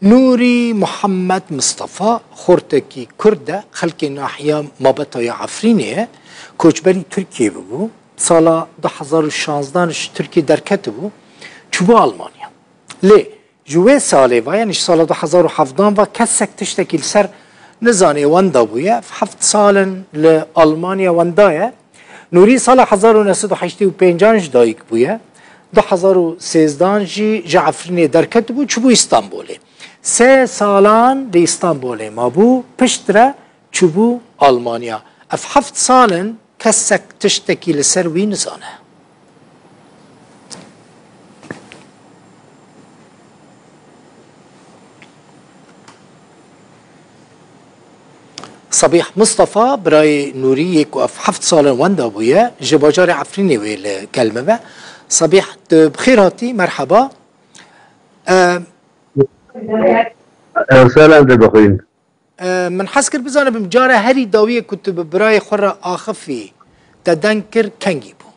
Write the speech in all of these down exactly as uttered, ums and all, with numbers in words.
Nûrî Muhammed Mistefa, xortekî Kurd e, xelkê nahiya Mabetaya Efrînê ye, koçberî Tirkiyê bibû. Sala du hezar û şanzdan ji Tirkiyê derketibû, çûbû Almanya. Lê ji wê salê ve, yanî ji sala du hezar û hevdan ve kesek tiştekî li ser nizanê wenda bûye. Heft sal in li Almanya wenda ye. Nûrî sala hezar û neh sed û heştê û pêncan ji dayik bûye. Du hezar û sêzdan jî ji Efrînê derketibû, çûbû Îstanbulê. Sê salan li Îstanbulê mabû, piştre çûbû Almanya. Ev heft sal in kesek tiştekî li ser wî nizane. Sabîh Mistefa, birayê Nûrî yê ku ev heft sal in wenda bûye, ji bajarê Efrînê wê li gel me be. Sabîh, tu bi xêr hatî, merheba. E, Ew selam te bixwîn. E, min hez kir bizanim, cara herî dawiyê ku tu bi birayê xwe re axifî, te deng kir, kengî bû?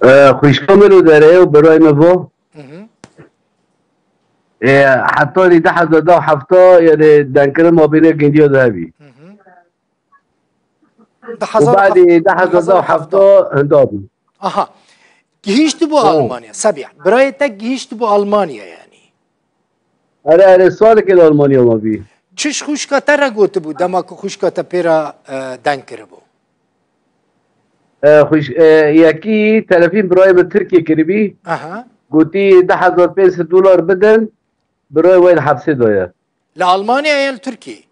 E, xwişka min û derê û birayê min bû. Mhm. E, heta rî du hezar da hefta, yani dengkirin mabênê gindiya de hebî. Mhm. Û Du hezar û heft, badî du hezar da hefta hinda bû. Aha. Gihîştibû Almanya. Sebîh. Birayê te gihîştibû Almanya yani. Erê, erê, salekê li Almanya mabî. Çi ji xwişka te re gotibû dema ku xwişka te pê re, e, deng kiribû? E, xwîş-, e, yekî telefîn birayê min Tirkiyê kiribî. Aha. Gotî du hezar pênc sed dolar bidin, birayê wê li hepsê de ye. Li Almanya ya li Tirkiyê?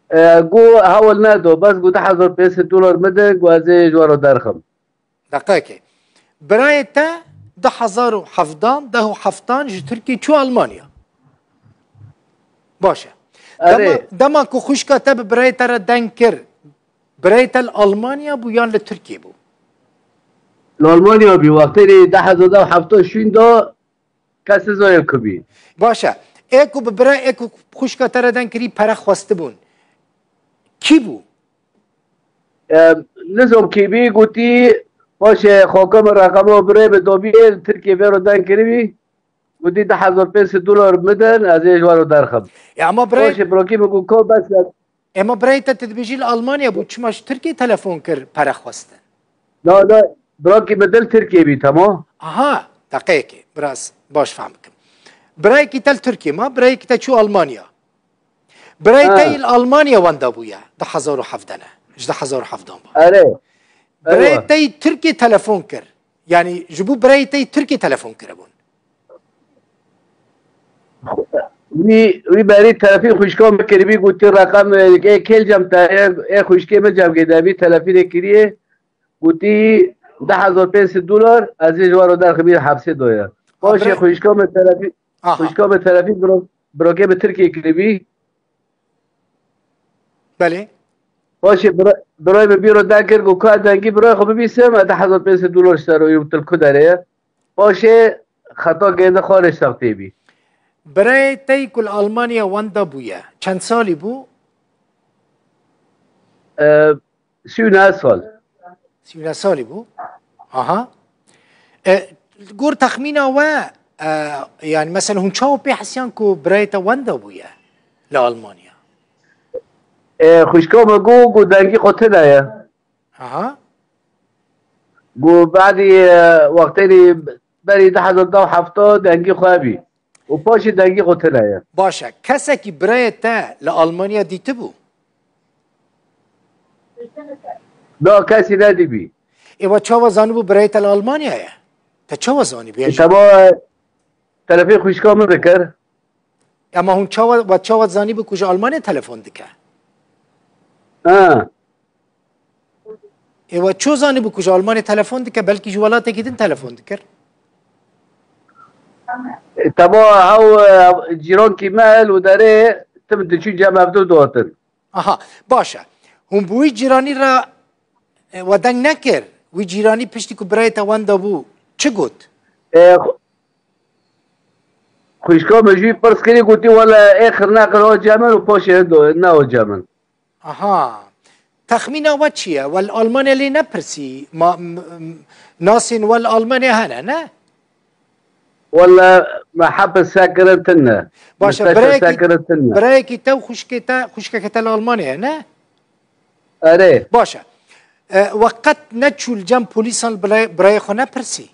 E, got hewl nedo, bes got du hezar pênc sed dolar bidin, got ez ê ji we re derxim. Deqekê. Birayê te du hezar û hevdan, deh û heftan ji Tirkiyê çû Almanya. Baş e. Erê. Dema, dema ku xwişka te bi birayê te re deng kir, birayê te li Almanya bû yan li Tirkiyê bû? Li Almanya bî, wextê rê du hezar da hefta şûn da, kes nizaye ku bî. Baş e. Ê ku bi bira, ê ku xwişka te re deng kirî pere xwestibûn. Kî bû? Em, nizam kî bî, gotî, paşê xaka min reqema birê bi dobiyê li Tirkiyê vê re deng kiribî. Gotî du hezar pênc sed dolar midin, ez ê ji we re derxim. E, ama birayê Paşê birokî min got, ka bes e. Ema birayê te, tu dibêjî li Almanya bû, çima ji Tirkiyê telefon kir, pere xwestin? Na, na, birakî min dil Tirkiyê bî, tamam? Aha, deqeyekê, biraz baş fehm bikim. Birayekî te li Tirkiyê ma, birayekî te çû Almanya. Birayê te yî li Almanya wenda bûye, du hezar û hevdeh ne, ji du hezar û hevdeh ba. Erê. Birayê te yî Tirkiyê telefon kir. Yanî ji bo birayê te yî Tirkiyê telefon kiribûn. Wî, wî berî telefîn xwişka min kiribî, gotî reqem, ê, kêl cem te, ê, ê xwişkê min cem gêde bî, telefînê kiriye. Gotî du hezar pênc sed dolar, ez ê ji we re derximî hepsê doye. Paşê xwişka min telefîn, Aha. xwişka min telefîn biro-, birokê min Tirkiyê kiribî. Belê. Paşê bira-, birayê min bîro deng kir, got, ka dengî birayê xwe bibîsim, ez du hezar pênc sed dolar ji ser û tu li ku derê ye. Paşê xeta gêndi xwarê şextê bî. Birayê te yî ku li Almanya wenda bûye, çend salî bû? E, sî û neh sal. Sî û neh salî bû. Aha. E, li gor texmîna we, e, yani mesela hûn çawa pê hesiyan ku birayê te wenda bûye li Almanya? E, xwişka me got, got dengî xwe tune ye. Aha. Got badî, e, wextênî berî du hezar da hefta dengî xwe bî. Û paşê dengî xwe tune ye. Baş e. Kesekî birayê te li Almanya dîtibû? Na, kesî nedîbî. Ê, we çawa zanibû birayê te li Almanya ye? Te çawa zanîbû? Ê, teba telefê xwişka min dikir. Ema hûn çawa, we çawa zanîbû ku ji Almanya telefon dike? Ha. Ê, we ço zanîbû ku ji Almanya telefon dike, belkî ji welatekî din telefon dikir? E, teba ew, e, cîrankî me li derê tim diçû cem ev du dotin. Aha, baş e. Hûn bi wî cîranî re, e, we deng nekir? Wî cîranî piştî ku birayê te wenda bû, çi got? E, xu-, xwişka min jî pirs kirî, gotî, wele ê xirneqir o cem min û paşê do-, ne o cem min. Aha. Texmîna we çi ye? We li Almanya lê nepirsî? Ma, m, m, nasên we li Almanya hene, ne? Wele Me hep sekirin tine. Baş e, Misteke birayekî, sekirin tine. Birayekî te û xwişkê te, xwişkeke te li Almanyayê ne? Erê. Baş e. E, we qet neçû li cem polîsan li birayê, birayê xwe nepirsî?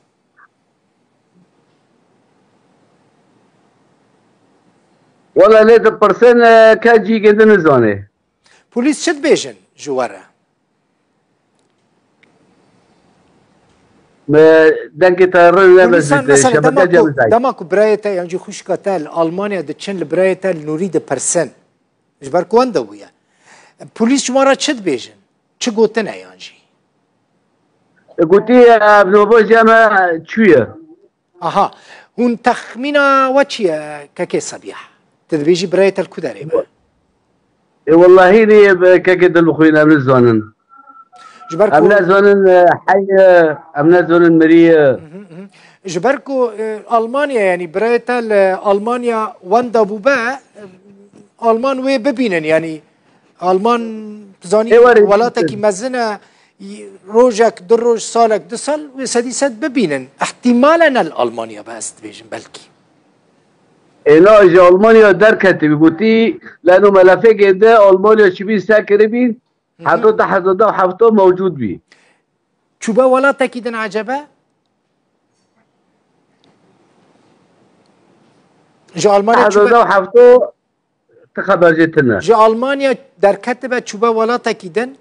Wele lê dipirsin, e, kes cî gindi nizanê. Polîs çi dibêjin ji we re? Me dengê te rin Polîsan nebezîte, mesela şebeke dema ku, cemizay. Dema ku birayê te yan jî xwişka te li Almanya diçin, li birayê te li nûrî dipirsin. Ji ber ku wenda bûye. Polîs ji wan re çi dibêjin? Çi gotine yan jî? Gotî, ev nova jeme çûye. Aha. Hûn texmîna we çi ye, kekê Sebîh? Tu dibêjî birayê te li ku derê be? Ê, wellahî nî, kekê dilbixwîn, em nizanin. Ji ber Em ku nezanin, e, hey e, em nezanin mirî ye. Mhm, mhm. Ji ber ku, e, Almanya, yanî birayê te li Almanya wenda bûbe, e, Alman wê bibînin, yanî Alman, tu zanî, Ê, were welatekî bînin. Mezin e, y-, rojek, du roj, salek, du sal wê sedî sed bibînin. Îhtîmal e ne li Almanya be, ez dibêjim belkî. Ê, na ji Almanya derketibî, gotî, leno melefekê de Almanya çibî sekiribîn, Hı hı. Heta du hezar û hevdeh mewcûd bî. Çûbe welatekî din ecebe? Ji Almanya çûbe, Hezar û neh sed û hevdeh ti xeber jê tine. Ji Almanya derketibe çûbe welatekî din?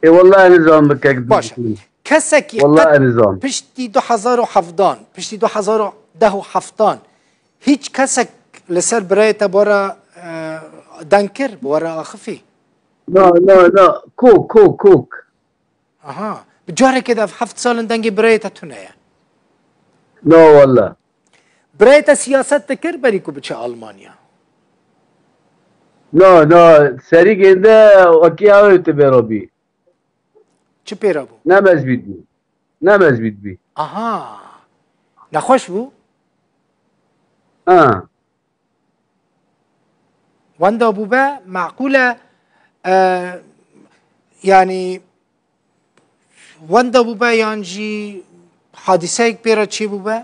Ê, wellahî nizam bikek Baş e. Kesekî Wellahî qet nizam. Piştî du hezar û hevdan, piştî du hezar û deh û heftan, hiç kesek li ser birayê te bora, e, deng kir, bora axifî? No, no, no. Kok, kok, kok. Aha. Bi carekê de ev heft sal in dengê birayê te tune ye. No, wella. Birayê te siyaset dikir berî ku biçe Almanya? No, no. Serî gênde wekî ew ê tu bê robî. Çi pê re bû? Ne mezbît bû. Ne mezbît bî. Aha. Nexweş bû? Ha. Wenda bûbe, meqûl e, e, yanî wenda bûbe yan jî hadîseyek pê re çêbûbe?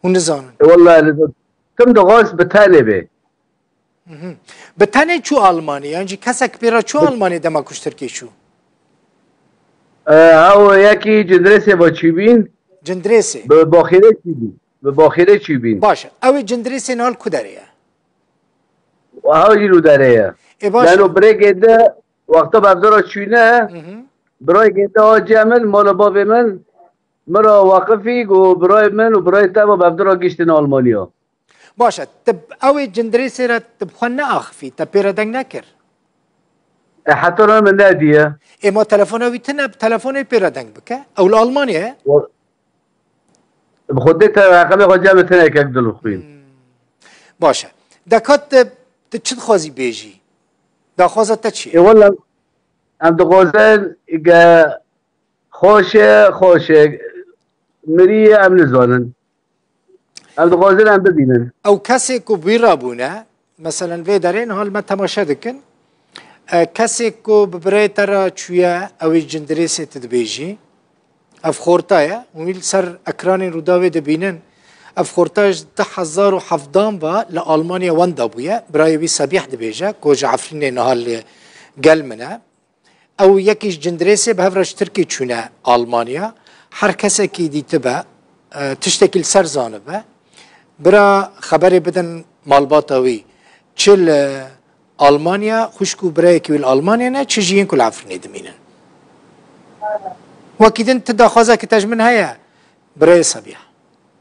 Hûn nizanin. E, wellahî, tim dixwest bi tenê bê. Mhm. Bi tenê çû Almanî, yan jî kesek pê re çû Almanî dema ku ji Tirkiyê çû? E, ew yekî Cindirêsê ve çûbîn. Cindirêsê? Bi baxîrê çûbîn. Bi baxîrê çûbîn. Baş e. Ew ê Cindirêsê niha li ku derê ye? Ew jî li derê ye. Ê, baş e. Leno birêkê de wexta bevdira çûne, Mhm. birayekê de a cem min, mala bavê min, min re waqifî, ku birayê min û birayê te ve bevdira gihiştin Almanya. Baş e, tu ew ê Cindirêsê re tu bi xwe neaxifî, te pê re deng nekir? E, heta niha min nediye. Ê, ma telefona wî tune, bi telefonê pê re deng bike. Ew li Almanya ye? Wa-, bi Xwedê te reqemê xwe cem tine kek dilxwîn. Hmm. Baş e. Deka tu, tu çi dixwazî bêjî? Daxwaza te çi ye? Ê, wela em dixwazin ge xweş e, xweş e. Mirî ye, em nizanin. Em dixwazin em bibînin. Ew kesê ku bîra bûne, meselen vê derê niha li me temaşe dikin. E, kesê ku bi birayê te re çûye, ew ê Cindirêsê tu dibêjî. Ev xorta ye. Hûn wî li ser ekranên Rûdawê dibînin. Ev xorta ji du hezar û hevdan ve li Almanya wenda bûye. Birayê wî Sebîh dibêje, ku ji Efrînê niha li gel min e. Ew yekî ji Cindirêsê bi hev re ji Tirkiyê çûne Almanya. Her kesekî dîtibe, e, tiştekî li ser zanibe. Bira xeberê bidin malbata wî. Çi li Almanya, xwişk û birayekî wî li Almanya ne, çi jî yên ku li Efrînê dimînin. Wekî din ti daxwazekî te ji min heye, birayê Sebîh?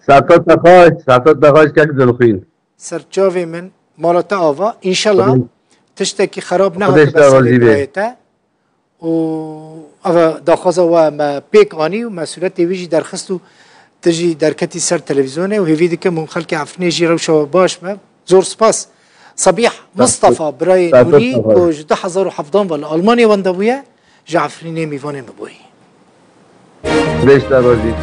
Saeta te xweş, saeta te xweş kek dilxwîn. Serçavê min, mala te ava. Înşallah Xwedê, tiştekî xerab Xwedê ji te nehatibe serê razî be. Birayê te. Û eva daxwaza we me pêk anî û mesûletê wî jî derxist û tu jî derketî ser televîzyonê û hêvî dikim hûn xelkê Efrînê jî rewşa we baş be. Zor spas. Sebîh Mustafa, birayê Nûrî, ku ji du hezar û hevdan ve li Almanyê wenda bûye, ji Efrînê mîvanê min bûyî. Xwedê ji te razî.